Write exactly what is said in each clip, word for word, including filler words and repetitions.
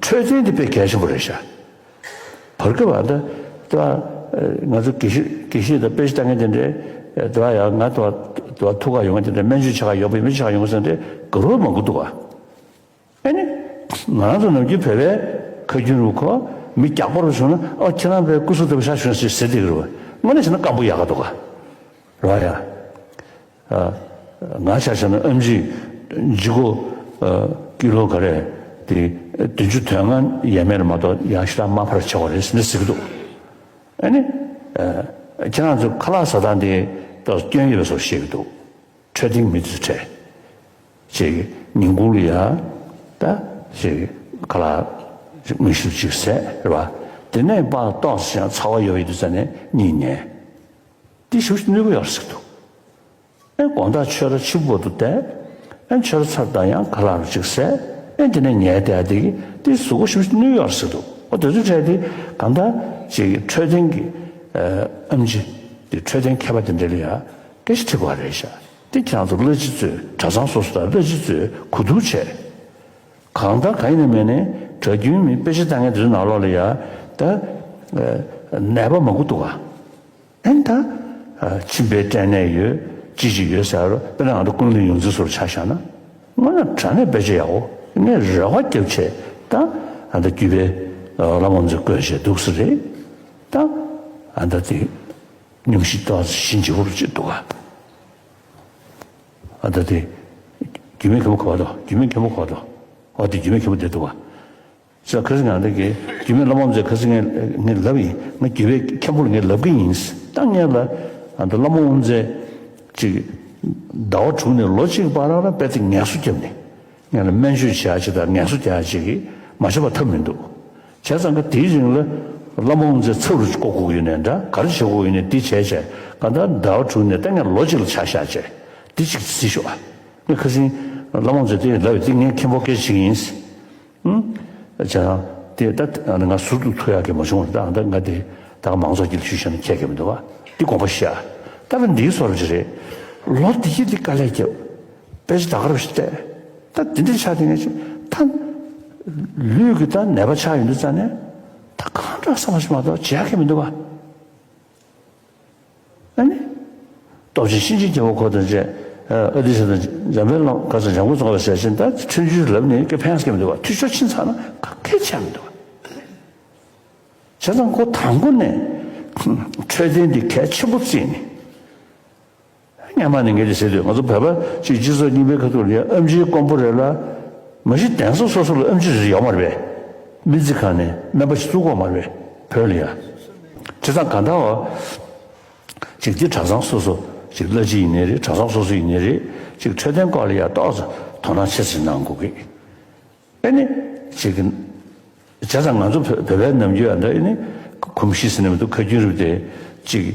འཕྲོད་བསྟེན་དེ་དཔེ་གལ་ཆེན་པོ་རེད་ཤག་བར་སྐབས་ཨ་ད་ད་ང་ཚོ་དགེ་བཤེས་དགེ་བཤེས་དང་དཔེ་ཆ་ལྟ་མཁན་དེ་འདྲས་ད་ཡང་ང་ད་ད་ཐུག་ག་ཡོང་མཁན་དེ་འདྲས་སྨན་བཅོས་བྱེད་ག་ཡོང་པ་ཡིན་མི་བྱེད་ག་ཡོང་ཟེར་འདྲས་དགའ་རབ་མང་པོ་འདུག་ག་ཨ་ནི། ང་རང་ཚོ་ནམ་རྒྱུན་བོད་པའི་ཁ་རྒྱུན་རུ་ཁོ་མི་རྒྱགས་པ་རུ་བྱུང་ན་ཨོ་ཁྱེད་རང་བས་སྐུ་གཟུགས་ལྟ་བུ་ཤ་ཞུ་ན་ཞེས་ཟེར་བསྡད་ཀྱི་རུ་དངོས་གནས་བྱས་ན་སྐམ་པོ་ཡག་ག་འདུག་ག་རོ་ཡ། ང་ཆ་བཞག་ན་ཨེམ་ཆི་ལྗིད་ཁོག་ཀི་ལོ་ག་རེ་དེ་བདུན་ཅུ་དོན་ལྔ་ཡས་མས་ལ་མ་གཏོགས་ཡང་ཞེ་དྲག་དམའ་ཕར་ཆག་པ་རེད་ཟེར་ནས་ཟེར་གྱི་འདུག་ཨ་ནི། ཁྱེད་རང་ཚོ་ཁ་ལག་ཟ་སྟངས་དེ་ཏོག་སྐྱོན་ཡོད་པའི་བཟོ་བཤད་ཀྱི་འདུག་འཕྲོད་བསྟེན་མི་དེ་ཚོ་ཁྲལ། ཅིག་ཉིན་གུང་ལ་ཡ་ད་ཅིག་ཁ་ལག་དངོས་གཞི་ཅིག་ཟས་རེད་བ། དེ་ནས་པགས་ཏོག་ཙམ་ཚ་བ་ཡོད་པ་ཡིན་དུས་ཙ་ནས་གཉིད་ཉལ། དེ་ཞེ་པོ་ཅིག་ནུས་པ་ཡོད་རེད་ཟེར་འདུག་ཨེ་དགོང་དག་ཆོས་ར་ཕྱི་པོ་དུ་བསྡད། ཨེ་ཆོས་ར་ཚར་དང་ཡང་ཁ་ལག་རུ་ཅིག་ཟས། ཨེ་དེ་ནས་ཉལ་བསྡད་དེ་གི་དེ་གཟུགས་པོ་ཞེ་པོ་ཅིག་ནུས་ཡོད་རེད་ཟེར་འདུག་ཨོ་དེ་ཚོ་བྱས་ཏེ་གང་ལྟར་ཅིག་འཕྲོད་བསྟེན་གྱི་ཨེམ་ཆི་དེ་འཕྲོད་བསྟེན་མཁས་པ་དེ་འདྲ་ལ་ཡ་སྐད་ཆ་དྲི་དགོས་པ་རེད་ཤག་དེ་ཁྱེད་རང་ཚོ་གླ་སྤྱི་གཙོས་གྲྭ་ཚང་སོ་སོ་དང་གླ་སྤྱི་གཙོས་གོ་བསྡུར་བྱས། གང་ལྟར་གང་ཡིན་ནའི་མིན་ནའི་གྲྭ་རྒྱུན་མི་དཔེ་ཆ་ལྟ་མཁན་དེ་ཚོའི་ནང་ལོགས་ལ་ཡ་ད་ནད་པ་མང་པོ་འདུག་ག་ཨེ་ད་མཆིན་པའི་སྐྲན་ནད་ཡོད་ཅི་ཅི་ཡོད་ཟེར་རོ། དཔེར་ན་ང་ཚོ་ཀུན་གླིང་ཡོངས་འཛིན་སོར་ཆ་བཞག་ན་ང་ན་དྲ་ནས་དཔེ་ཆ་ཡག་པོ་ངས་རེ་བ་རྒྱབ་བྱས་ད་ཨ་ད་རྒྱུད་པའི་བླ་མ་ཚོས་བཀོད་བྱས་འདུག་ས་རེད། ད་ཨ་ད་དེ། སྙུང་གཞི་ཏོག་ཙམ་ཞི་འཇིགས་པོ་ཅིག་འདུག་ག་ཨ་ད་དེ། རྒྱུད་སྨད་མཁན་པོ་ག་པར་འདུག་རྒྱུད་སྨད་མཁན་པོ་ག་པར་འདུག་ཨོ་དེ་རྒྱུད་སྨད་མཁན་པོ་བསྡད་འདུག་ག་ཟེར་ཁ་སང་ང་འདི་གི་རྒྱུད་སྨད་སློབ་དཔོན་ཚོས་ཁ་སང་ངས་ངས་ལབ་ཡིན། ང་རྒྱུད་སྨད་མཁན་པོ་ལ་ངས་ལབ་གི་ཡིན། ད་ངས་ལ་ཨ་ད་སློབ་དཔོན་ཚོས་ཅིག་ཟླ་བ་དྲུག་ནས་ལོ་གཅིག་བར་ལ་དཔེ་དེ་ངལ་གསོ་བརྒྱབ་ནས། ངས་ལ་སྨན་བཅོས་བྱ་ཅིག་དང་ངལ་གསོ་རྒྱག་ཅིག་གིས་མ་བྱས་པ་ཐབས་མི་འདུག་བྱས་ཙང་ཀ་དེའི་རིང་ལ་བླ་མ་དབུ་མཛད་ཚབ་རུ་བསྐོ་དགོས་ཀྱི་ཡོད་ནའི་འདྲ་ག་རེ་བྱེད་དགོས་ཀྱི་ཡོད་ནའི་འདི་བྱས་བྱས་ག་ད་ཟླ་བ་དྲུག་ནས་ད་ངས་ལོ་གཅིག་ལ་ཆ་བཞག་བྱས་འདི་གཅིག་གཟིགས་ཤོག་ཨ་ངས་ཁ་སང་བླ་མ་དབུ་མཛད་དེ་ལབ་ཡོད་དེ་ངས་མཁན་པོ་སྐད་ཆ་བྱེད་ཀྱི་ཡིན། ཨུམ། བྱས་ཙང་དེ་ད་ང་ཟུར་དུ་ཐུག་ཡག་གི་མ་བྱུང་བ་ད་ད་ང་དེ་ད་ག་མང་ཚོགས་ཀྱི་ལ་ཞུས་བཞག་ན་ཁྱད་ཀྱི་མི་འདུག་བ། འདི་དགོངས་པ་བཞེས་ཨ། ད་ལ་འདིའི་བཟོ་འདྲ་ཅིག་རེད། ལོ་འདི་གི་འདི་དཀའ་ལས་བརྒྱབ། དཔེ་ཆ་ད་ག་རེ་བྱས་ཏེ། ད་འདི་འདྲ་ཆགས་དེ་ངས་ཅི་ད། ལུས་ཀྱི་ད་ནད་པ་ཆགས་ཡོང་དུས་ཙང་ནས་ད་གང་འདྲ་བསམ་པ་ཞིག་མ་གཏོགས་བྱེད་ཡག་གི་མི་འདུག་བ། ཨ་ནི། སྟོབས་ཆེན་གཤིན་རྗེ་རྒྱལ་པོ་ཁོ་དང་བཅས་ཨ་ཏི་ཤ་དང་འཇམ་དཔལ་ལ་ག་ཚོད་འཇམ་མགོན་ཙོང་ཁ་པ་ཟེར་ཞིང་ད་ཁྲིམས་གཅོད་ལབ་ནས་ཀྱི་ཕན་སྐྱེ་མི་འདུག་བ། འཐུས་ཤོར་ཕྱིན་ཚར་ན་ག་གེ་བྱེད་མི་འདུག་བ། བྱས་ཙང་ཁོ་དང་པོ་ནས་འཕྲོད་བསྟེན་འདི་གལ་ཆེན་པོ་བརྩིས་ནས། སྔན་མ་ནས་ངས་འདི་ཟེར་དུས་ང་ཚོ་བོད་པ་གཅིག་སྤྱི་ཚོགས་རྙིང་པའི་ཁ་ཐུག་ལ་ཡང་ཨེམ་ཆིའི་དཀོན་པོ་རེད་ལ། མ་གཞི་གདན་ས་སོ་སོ་ལ་ཨེམ་ཆི་རེ་ཡོད་མ་རེད་པས། སྨན་རྩིས་ཁང་ནས་སྨན་པ་ཞིག་བཙུགས་ཀྱི་ཡོད་མ་རེད་པས་བོད་ལ་ཡ། བྱས་ཙང་གང་ལྟར་བ། གཅིག་འདི་གྲྭ་ཚང་སོ་སོ་གཅིག་བླ་སྤྱི་ཡིན་ནའི་རེད། གྲྭ་ཚང་སོ་སོ་ཡིན་ནའི་རེད། གཅིག་འཕྲོད་བསྟེན་སྐོར་ལ་ཡ་ཏོག་ཙམ་དོ་སྣང་ཆེ་ཙམ་གནང་དགོས་ཀྱི། ཨེ་ནི། ཅིག་བྱས་ཙང་ང་ཚོ་བོད་བོད་པའི་ནམ་རྒྱུན་ཨ་འདྲ་ཨེ་ནི། གོམས་གཤིས་ཟེར་ནས་མི་འདུག་ཁ་རྒྱུན་རིང་དེ། ཅིག་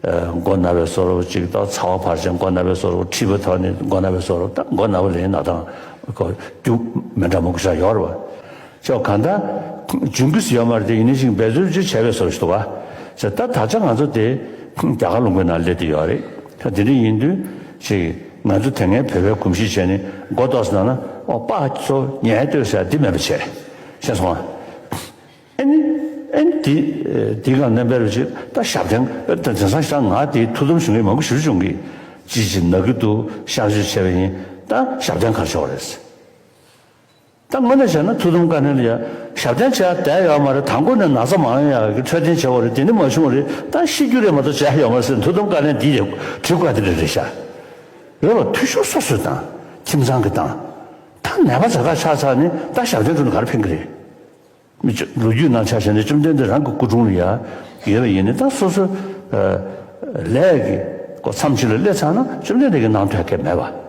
མགོ་ན་བའི་བཟོ་འདྲ་ཅིག་ད་ཚ་བ་འཕར་བྱས་མགོ་ན་བའི་བཟོ་འདྲ་མཁྲིས་པ་ཐོག་ནས་མགོ་ན་བའི་བཟོ་འདྲ་ད་མགོ་ན་བ་ལས་ན་ཐང་། ཁོ་རྒྱུ་མི་འདྲ་མང་པོ་ཞིག་ཡོད་རེད་བ། ཅོ་གང་ལྟར། འཇུན་གྱི་ཡོད་མ་རེད་དེ་ཡིན་ནའི་ཅིག་འབད་རྩོལ་ཅིག་བྱས་པའི་བཟོ་འདྲ་ཞིག་འདུག་བ། ཅེས་ད་ད་ཆ་ང་ཚོ་དེ། རྒྱ་གར་ལུང་པའི་ནང་སླེབས་བསྡད་ཡོད་རེད། ད་དེ་འདྲ་ཡིན་དུས། ཅིག་ང་ཚོ་དེ་སྔའི་བོད་པའི་གོམས་གཤིས་བྱས་ནས་མགོ་ཏོག་ཙམ་ན་ན་ཨོ་པགས་ཚོ་ཉལ་སྡོད་ཟེར་དེ་མེད་པ་བྱས། ཤེས་སོང་ཨ། ཨེ་ནི། ཨེ་ནི་དེ་དེ་གང་རྣམ་པར་ཅིག་ད་ཞབས་བརྟན་ད་དེང་སང་ཞག་ང་དེ་ཐུགས་དམ་ཞུ་མཁན་མང་པོ་ཞེ་པོ་བྱུང་གི། ཅི་ཅི་ན་གི་འདུག་གཤག་བཅོས་བྱས་པ་ཡིན་ད་ཞབས་བརྟན་ག་རེ་བྱེད་པ་རེད། ད་དངོས་གནས་བྱས་ན་ཐུགས་དམ་བཀའ་དྲིན་ལ་ཡ། ཞབས་བརྟན་བྱས་བསྡད་ཡོད་མ་རེད། དང་པོ་ནས་ན་ཚ་མ་ཡོང་ཡག་གི་འཕྲོད་བསྟེན་བྱས་པ་རེད། དེ་ནི་མ་བྱུང་བ་རེད། ད་ཤི་རྒྱུ་རེད་མ་གཏོགས་བྱས་ཡོད་མ་རེད་ཟེར་ཐུགས་དམ་བཀའ་དྲིན་འདི་ཡང་དྲི་དགོས་དེ་འདྲ་རེད་ཤག་ཡོད་ལ་འཐུས་ཤོར་སོ་སོས་བཏང་། ཁྱིམ་ཚང་གིས་བཏང་། ད་ནད་པ་ཛ་དྲག་ཆགས་ཚར་ནས་ད་ཞབས་བརྟན་བྱུང་ན་ག་རེ་ཕན་གི་རེད། མི་ལོ་རྒྱུས་ནང་ཆ་བཞག་ན་བཅོམ་ལྡན་འདས་རང་གི་སྐུ་དྲུང་ལ་ཡ་ཡོད་པ་ཡིན་ནའི་ད་སོ་སོ་ལས་ཀྱི་སྒོ་མཚམས་ཤིག་ལ་སླེབས་ཚར་ན་བཅོམ་ལྡན་འདས་ཀྱིས་གནང་ཐུབ་མཁན་མེད་པ།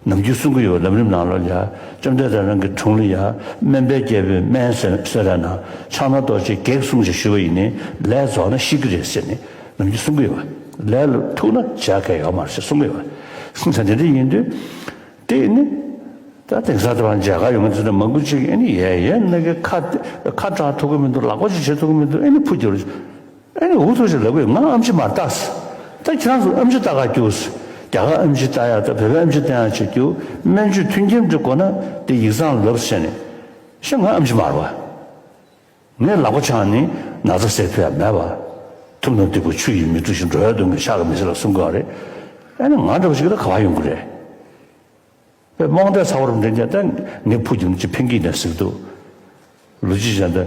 ནམ་རྒྱུན་གསུང་གི་ཡོད་པ། ལམ་རིམ་ནང་ལོགས་ལ་ཡ་བཅོམ་ལྡན་འདས་རང་གི་དྲུང་ལ་ཡ་སྨན་པའི་རྒྱལ་པོས་སྨན་གསོལ་གསོལ་རས་ནང་ཕྱག་ན་རྡོ་རྗེས་བགེགས་བསྲུང་ཞེས་ཞུས་པ་ཡིན་ནའི་ལས་རྫོགས་ན་ཤི་གི་རེད་ཟེར་ནས་ནམ་རྒྱུན་གསུང་གི་ཡོད་པ། ལས་ལ་ཐུག་ན་བྱ་གལ་ཡོད་མ་རེད་ཟེར་གསུང་གི་ཡོད་པ། ད་དེ་འདྲ་ཡིན་དུས། དེ་ནི། ད་དེང་སང་དེ་བར་མཇལ་ཁ་ཡོང་མཁན་ཚོ་ནི་མང་པོ་ཅིག་ཨེ་ནི་ཡས་ཡས་ན་གི་ཁ་ཁ་གྲག་ཐུབ་ཀྱི་མི་འདུག་ལག་པ་ཅིག་བྱེད་ཐུབ་ཀྱི་མི་འདུག་ཨེ་ནི་ཕུ་རྒྱུར་ཨེ་ནི་འུ་ཐུག་ཅིག་ལབ་གི་ཡོད། ང་ཨེམ་ཆི་མ་རེད་ད། ད་ཁྱེད་རང་ཚོ་ཨེམ་ཆི་ལྟ་ག་རྒྱུགས། རྒྱ་གར་ཨེམ་ཆི་ལྟ་ཡག་ད་བོད་པའི་ཨེམ་ཆི་བསྟན་ཡག་ཅིག་རྒྱུགས། སྨན་བཅོས་མཐུན་རྐྱེན་འདི་དགོས་ན་དེ་ཡིག་ཚང་ལ་ལབ་ཟེར་ནས། ཤ་ང་ཨེམ་ཆི་མ་རེད་བ། ངས་ལག་པ་འཆང་ནས་ན་ཚ་སེལ་ཐུབ་ཡ་མེད་པ། ཐུབ་ན་སྡིག་པ་ཆུ་ཡིས་མི་འཁྲུ་ཞིང་། འགྲོ་བའི་དོན་ཀུན་ཕྱག་གིས་མི་སེལ་ལ་གསུང་གི་ཡོད་རེད། ཨ་ནི་ང་འདྲ་བ་ཞིག་ལ་ག་པར་ཡོང་གི་རེད། པའི་རྨོངས་དད་ཚ་བ་རུ་འདྲེན་རྒྱུ་ད། ངས་ཕུ་རྒྱབ་ནས་ཅིག་འཕེན་གྱི་ཡིན་ན་ཟེར་གྱི་འདུག་ལོ་གཅིག་ཅན་ད་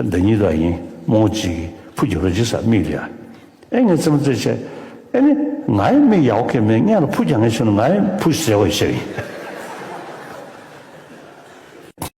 ད་ཉིད་ལ་ཡིན་རྨོངས་ཅིག་ཕུ་རྒྱབ་ར་ཅིག་ཟ་མིག་ལ་ཡ། ཨེ་ངས་རྩེད་མོ་རྩེ་བྱས། ཨེ་ནི་ང་ཡི་མིག་ཡག་པོ་གང་མེད། སྔོན་ལ་ཕུ་རྒྱག་མཁན་བྱུང་ན་ང་ཡི་ཕུ་ཟེར་བ་ཞིག་ཡིན།